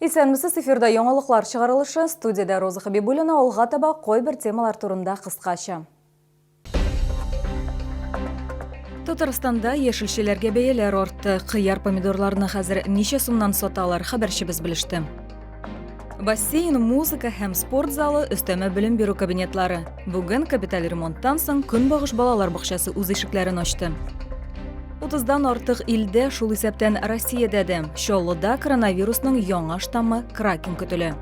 Исәнмесез, эфирда яңалыклар чыгарылышы, студиядә Роза Хабибуллина, алга таба кайбер темалар турында кыскача. Татарстанда яшелчәләргә бәяләр артты. Кыяр помидорларны хәзер ничә сумнан саталар, хәбәрчебез белеште. Бассейн, музыка һәм спорт залы, өстәмә белем бирү кабинетлары. Бүген капиталь ремонттан соң Көнбагыш балалар бакчасы үз ишекләрен ачты. 30-дан артык илдә, шул исәптән Россиядә дә, Чаллыда коронавирусның яңа штаммы Кракен көтелә.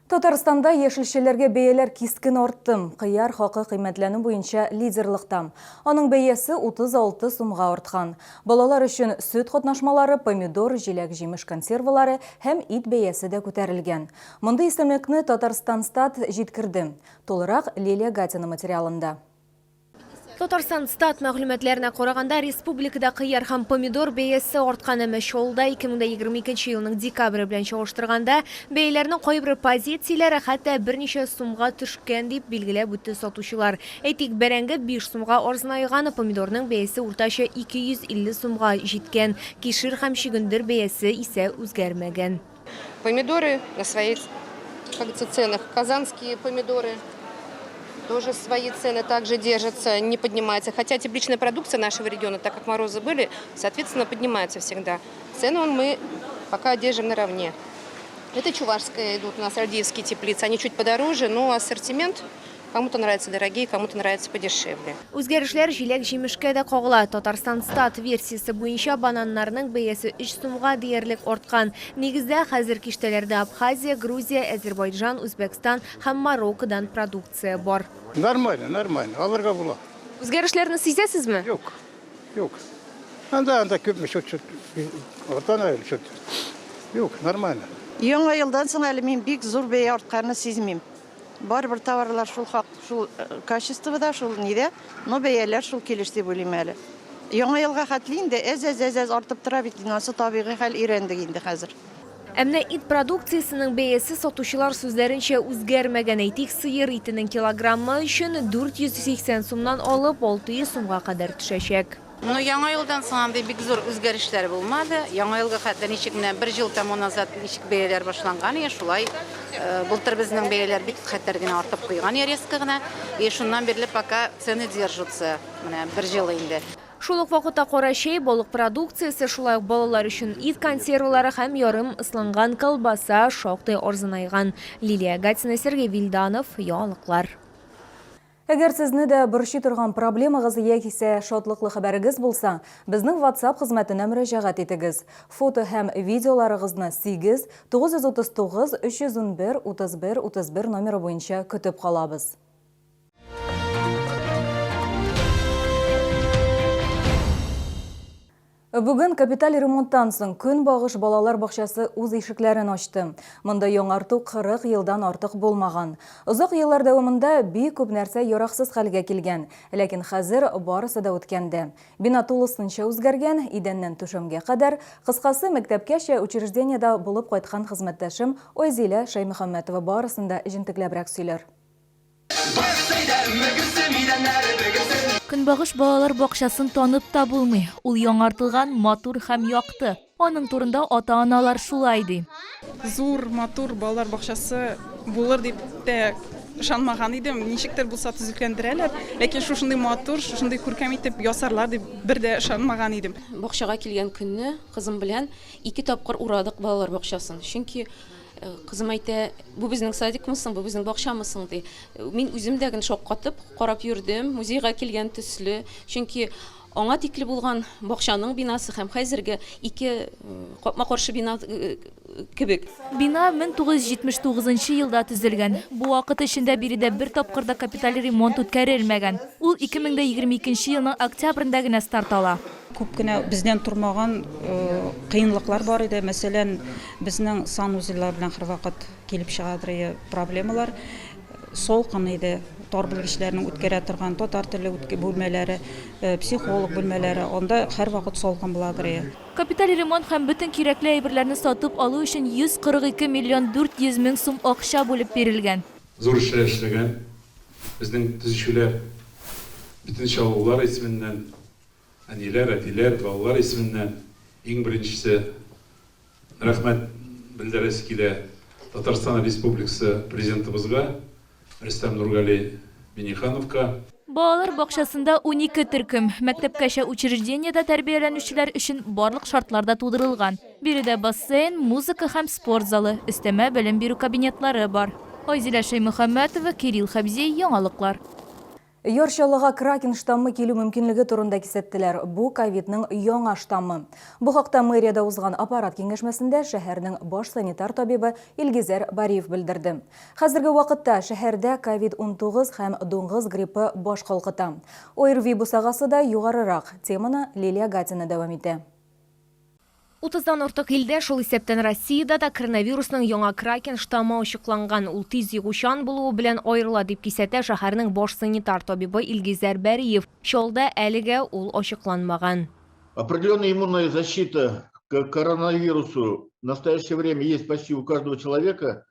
Татарстанда яшелчәләргә бәяләр кискен артты. Кыяр хакы кыйммәтләнү буенча лидерлыкта. Аның бәясе 36 сумга арткан. Балалар өчен сөт катнашмалары, помидор, җиләк-җимеш консервалары һәм ит бәясе дә күтәрелгән. Мондый исемлекне Татарстанстат җиткерде. Тулырак Лилия Гатина материалында. Татарстанстат мәгълүматларына караганда, республикада кыяр һәм помидор бәясе арткан, әмма Чаллыда 2022 елның декабре белән чагыштырганда, бәяләрнең кайбер позицияләре хәтта берничә сумга төшкән, дип билгеләп үтте сатучылар. Әйтик, бәрәңге 5 сумга арзанайган, помидорның бәясе уртача 250 сумга җиткән, кишер һәм чөгендер бәясе исә үзгәрмәгән. Помидоры на своих, как говорится, ценах. Казанские помидоры тоже свои цены также держатся, не поднимаются. Хотя тепличная продукция нашего региона, так как морозы были, соответственно, поднимается всегда. Цену мы пока держим наравне. Это чувашская идут у нас радиевские теплицы. Они чуть подороже, но ассортимент кому-то нравятся дорогие, кому-то нравятся подешевле. Үзгәрешләр җиләк-җимешкә дә кагыла. Татарстанстат версиясе буенча бананнарның бәясе өч сумга диярлек арткан. Нигездә, хәзер киштәләрдә Абхазия, Грузия, Әзербайҗан, Үзбәкстан һәм Мароккодан продукция бар. Нормально, нормально, алырга була. Үзгәрешләрне сизәсезме? Юк, юк. Анда, анда күпме чут-чут арта әле чут. Юк, нормально. Яңа елдан соң әле мин бик зур бәя артканны сизмим. Барыбер товарлар шул хак, шул качествода, шул нидә, но бәяләр шул килеш дип уйлыйм әле. Яңа елга хәтле инде әз-әз-әз-әз артып тора бит инде, анысы табигый хәл, өйрәндек инде хәзер. Ә менә ит продукциясенең бәясе сатучылар сүзләренчә үзгәрмәгән. Әйтик, сыер итенең килограммы өчен 480 сумнан алып 600 сумга кадәр төшәчәк. Ну, Яңа елдан соң андый бик зур үзгәрешләр булмады. Яңа елга хәтле ничек менә бер ел тому назад ничек бәяләр башланган иде, шулай былтыр безнең бәяләр бик хәтәр генә артып куйган иде резко гына. И шуннан бирле пока цены держатся, менә бер ел инде. Шул ук вакытта кара чәй, балык продукциясе, шулай ук балалар өчен ит консервалары һәм ярым ысланган колбаса шактый арзанайган. Лилия Гатина, Сергей Вильданов, Яңалыклар. Әгәр сезне дә борчый торган проблемагыз яисә шатлыклы хәбәрегез булса, безнең WhatsApp хезмәтенә мөрәҗәгать итегез. Фото һәм видеоларыгызны 8 939 311 31 31 номеры буенча көтеп калабыз. Бүген капиталь ремонттан соң Көнбагыш балалар бакчасы үз ишекләрен ачты. Монда яңарту 40 елдан артык булмаган. Озак еллар дәвамында бик күп нәрсә яраксыз хәлгә килгән. Ләкин хәзер барысы да үткәндә. Бина тулысынча үзгәргән, идәннән түшәмгә кадәр. Кыскасы, мәктәпкәчә учреждениедә булып кайткан хезмәттәшем Айзилә Шәймөхәммәтова барысын да җентекләбрәк сөйләр. Көнбагыш балалар бакчасын танып та булмый. Ул яңартылган, матур һәм якты. Аның турында ата-аналар шулай ди. Зур, матур балалар бакчасы булыр дип тә ышанмаган идем. Ничектер булса төзекләндерәләр, ләкин шушындый матур, шушындый күркәм итеп ясарлар дип бер дә ышанмаган идем. Бакчага килгән көнне кызым белән ике тапкыр урадык балалар бакчасын. Чөнки Кызым әйтә, бу безнең садикмы соң, бу безнең бакчамы соң, ди. Мин үзем дә гел шаккатып карап йөрдем, музейга килгән төсле. Чөнки аңа тикле булган бакчаның бинасы һәм хәзерге ике капма-каршы бина кебек. Бина 1979 нчы елда төзелгән. Бу вакыт эчендә биредә бер тапкыр да капиталь ремонт үткәрелмәгән. Ул 2022 нче елның октябрендә генә старт ала. Күп кенә бездән тормаган кыенлыклар бар иде. Мәсәлән, безнең санузеллар белән һәрвакыт килеп чыга проблемалар. Салкын иде, тар белгечләрнең үткәрә торган татар теле бүлмәләре, психолог бүлмәләре, анда һәрвакыт салкын буладыр. Капиталь ремонт һәм бөтен кирәкле әйберләрне сатып алу өчен 142 миллион 400 мең сум акча бүлеп бирелгән. Зур эшләр эшләгән безнең төзүчеләр, бөтен чаллылар исеменнән. Әниләр, әтиләр, балалар исеменнән иң беренчесе рәхмәт белдерәсе килә Татарстан Республикасы Президентыбызга Рөстәм Нургали Миннихановка. Балалар бакчасында 12 төркем. Мәктәпкәчә учреждениедә тәрбияләнүчеләр өчен барлык шартлар да тудырылган. Биредә бассейн, музыка һәм спорт залы, өстәмә белем бирү кабинетлары бар. Айзилә Шәймөхәммәтова, Кирилл Хәбзиев, Яңалыклар. Яр Чаллыга Кракен штаммы килү мөмкинлеге турында кисәттеләр. Бу, ковидның яңа штаммы. Бу хакта мэриядә узган аппарат киңәшмәсендә шәһәрнең баш санитар табибы Илгизәр Бариев белдерде. Хәзерге вакытта шәһәрдә ковид 19 һәм дуңгыз гриппы баш калкыта. ОРВИ бусагасы да югарырак. Теманы Лилия Гатина дәвам итә. Утыздан артык илдә, шул исәптән Россиядә дә коронавирусның яңа Кракен штаммы ачыкланган. Ул тиз йогучан булуы белән аерыла, дип кисәтә шәһәрнең баш санитар табибы Илгизәр Бәриев. Чаллыда әлегә ул ачыкланмаган. Определенная иммунная защита к коронавирусу в настоящее время есть почти у каждого человека,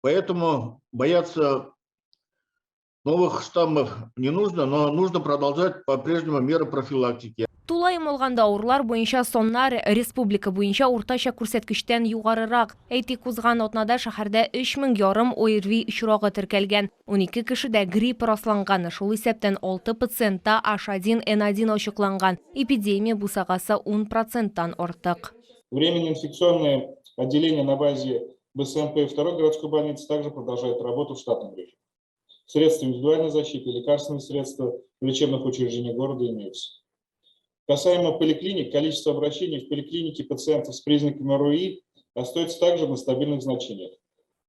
поэтому бояться Новых штаммов не нужно, но нужно продолжать по-прежнему меры профилактики. Тулаем алганда, авырулар буенча саннар республика буенча уртача күрсәткечтән югарырак. Әйтик, узган атнада шәһәрдә өч мең ярым ОРВИ очрагы теркәлгән. 12 кешедә грипп расланган, шул исәптән алты пациентта H1N1 ачыкланган. Эпидемия бусагасы ун проценттан артык. Временно инфекционное отделение на базе БСМП и второй городской больницы также продолжает работу в штатном режиме. Средства индивидуальной защиты, лекарственные средства в лечебных учреждениях города имеются. Касаемо поликлиник, количество обращений в поликлинике пациентов с признаками РУИ остается также на стабильных значениях.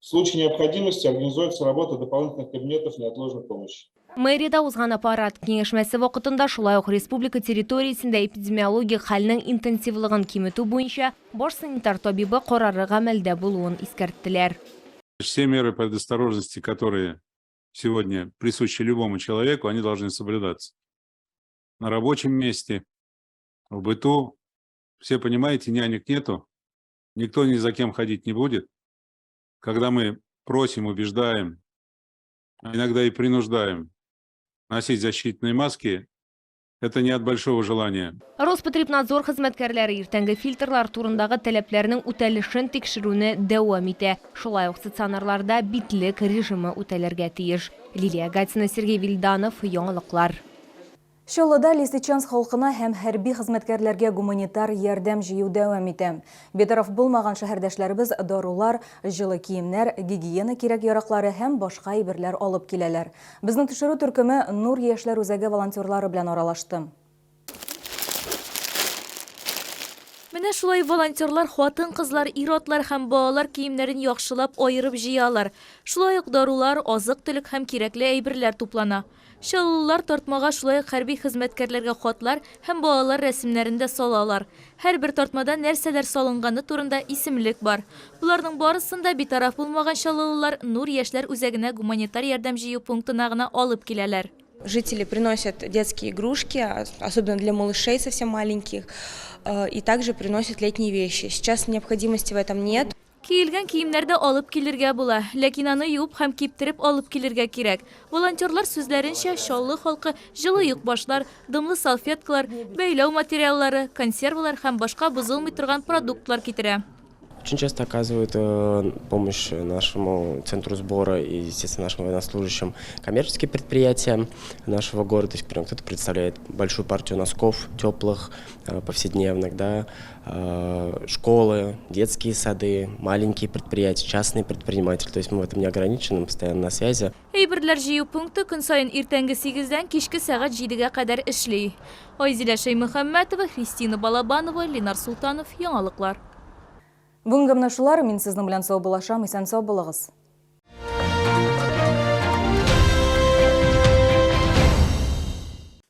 В случае необходимости организуется работа дополнительных кабинетов неотложной помощи. Мэриядә узган аппарат киңәшмәсе вакытында шулай ук республика территориясендә эпидемиологик хәлнең интенсивлыгын киметү буенча баш санитар табибы карары гамәлдә булуын искәрттеләр. Все меры предосторожности, которые сегодня присущи любому человеку, они должны соблюдаться. На рабочем месте, в быту, все понимаете, нянек нету, никто ни за кем ходить не будет. Когда мы просим, убеждаем, а иногда и принуждаем носить защитные маски, это не от большого желания. Роспотребнадзор хезмәткәрләре иртәнге фильтрлар турындагы таләпләрнең үтәлешен тикшерүне дәвам итә. Шулай ук стационарларда битлек режимы үтәлергә тиеш. Лилия Гатина, Сергей Вильданов, Яңалыклар. Чаллыда Лисичанск халкына һәм хәрби хезмәткәрләргә гуманитар ярдәм җыю дәвам итә. Битараф булмаган шәһәрдәшләребез дарулар, җылы киемнәр, гигиена кирәк-яраклары һәм башка әйберләр алып киләләр. Безнең төшерү төркеме Нур яшьләр үзәге волонтерлары белән аралашты. Менә шулай волонтерлар хатын-кызлар, ир-атлар һәм балалар киемнәрен яхшылап аерып җыялар. Шулай ук дарулар, азык-төлек һәм кирәкле әйберләр туплана. Чаллылылар тартмага шулай ук хәрби хезмәткәрләргә хатлар һәм балалар рәсемнәрен дә салалар. Һәрбер тартмада нәрсәләр салынганы турында исемлек бар. Боларның барысын да битараф булмаган чаллылылар Нур яшьләр үзәгенә гуманитар ярдәм җыю пунктына гына алып киләләр. Жители приносят детские игрушки, особенно для малышей совсем маленьких, и также приносят летние вещи. Сейчас необходимости в этом нет. Киелгән киемнәр дә алып килергә була, ләкин аны юып һәм киптереп алып килергә кирәк. Волонтерлар сүзләренчә, Чаллы халкы җылы оекбашлар, дымлы салфеткалар, бәйләү материаллары, консервалар һәм башка бозылмый торган продуктлар китерә. Очень часто оказывают э, помощь нашему центру сбора и, естественно, нашим военнослужащим коммерческие предприятия нашего города. То есть, например, кто-то представляет большую партию носков теплых, э, повседневных, да, э, школы, детские сады, маленькие предприятия, частные предприниматели. То есть мы в этом не ограничены, мы постоянно на связи. Әйберләр җыю пункты көн саен иртәнге сигездән кичке сәгать җидегә кадәр эшли. Айзилә Шәймөхәммәтова, Христина Балабанова, Ленар Солтанов, Яңалыклар. Бүгенге менә шулар, мин сезнең белән саубуллашам, исән-сау булыгыз.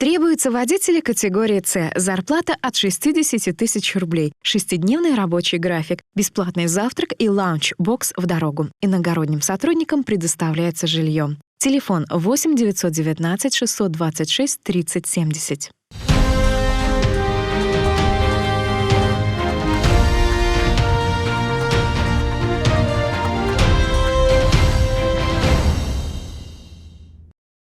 Требуются водители категории С. Зарплата от 60 тысяч рублей. Шестидневный рабочий график. Бесплатный завтрак и лаунч-бокс в дорогу. Иногородним сотрудникам предоставляется жилье. Телефон 8 919 626 30 70.